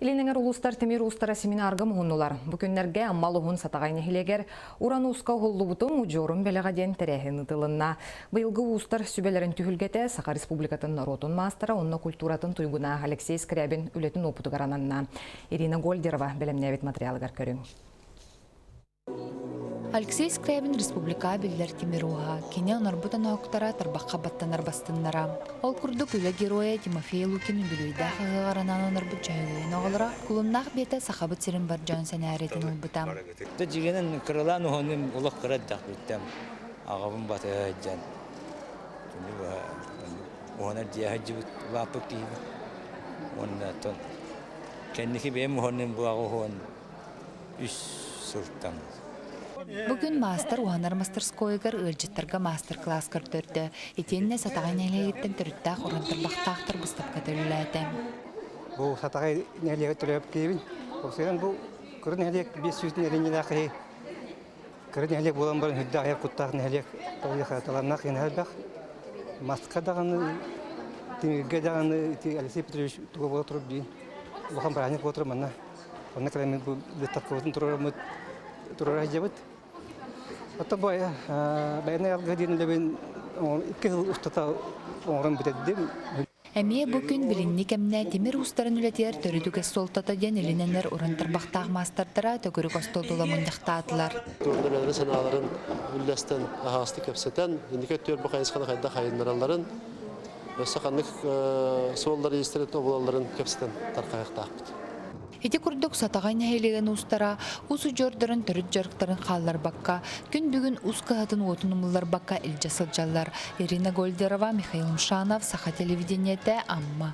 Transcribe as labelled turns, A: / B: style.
A: Илин эҥэр улуустар тимир уустара семинарга муһуннулар. Бу күннэргэ Амма улууһун Сатаҕай нэһилиэгэр Уран ууска уһуллубутум удьуорум бэлэҕэ диэн тэрээһин ыытылынна. Быйылгы уустар сүбэлэрин түһүлгэтэ Саха Республикатын норуотун маастара уонна культуратын туйгуна Алексей Скрябин үлэтин уопутугар ананна. Ирина Гольдерова бэлэмнээбит материалыгар көрүҥ.
B: Алексей Скрябин республика биллэр тимир ууһа, кини онорбут оноһуктара тарбахха баттанар бастыннара. Ол курдук үлэ геройа Тимофей Лукин үбүлүөйдээх ыһыаҕар анаан онорбут дьөһөгөйүн оҕолоро Кулуннаах биэтэ Сахабыт сирин бар дьон сэнээритин ылбыта.
C: Дьигинэн кыралаан уһунум олох кыра эрдэхпиттэн аҕабын батыһа сылдьан уһанар дьиэ сылдьыбыт улааппыт киһибин уонна оттон кэнники бэйэм уһанным бу аҕа уһуон үс сылтан.
B: Бу күн маастар уһанар мастерскойугар ыалдьыттарга маастар-кылаас көрдөрдө. Итиэннэ Сатаҕай нэһилиэгиттэн төрүттээх уран тарбахтаахтар быыстапката үлэлээтэ.
D: Бу Сатаҕай нэһилиэгэ төрөөбүт киһибин. Ол бу кыра нэһилиэк 500 нэһилиэнньэлээх киһи кыра нэһилиэк буолан баран үрдээх айар куттаах нэһилиэк олуйха талааннаах иһин элбэх. Маска даҕаны, тимиргэ даҕаны ити Алексей Петрович туга буола турар диин улахан бырааһынньык буола турар манна. Онно кэлэммит бу выставкабытын туруораммыт туруора сылдьабыт. Оттон бу байыаннай алгыһы диэн үлэбин 2 сыл устата оҥорон бүтэрдим.
B: Эмиэ бу күн билиҥҥи кэмнэ тимир уустарын үлэтигэр төрүт үгэс суолтата диэн илин-энэр уран тарбахтаах маастардара төгүрүк остуол тула мунньахтаатылар.
E: Туордаларын санааларын үллэстэн, аһаҕастык кэпсэтэн, инники өттүгэр бу хайысханы хайдах хайыннаралларын, өссө ханнык суоллар иистэрин тобулалларын кэпсэтэн тархайыахтаахпыт.
B: Ити курдук Сатаҕай нэһилиэгин уустара ус удьуордарын төрүт дьарыктарын хаалларбакка, күн бүгүн ус кыһатын уотун умулларбакка илдьэ сылдьаллар. Ирина Гольдерова, Михаил Мшанов, Саха телевидениетэ, Амма.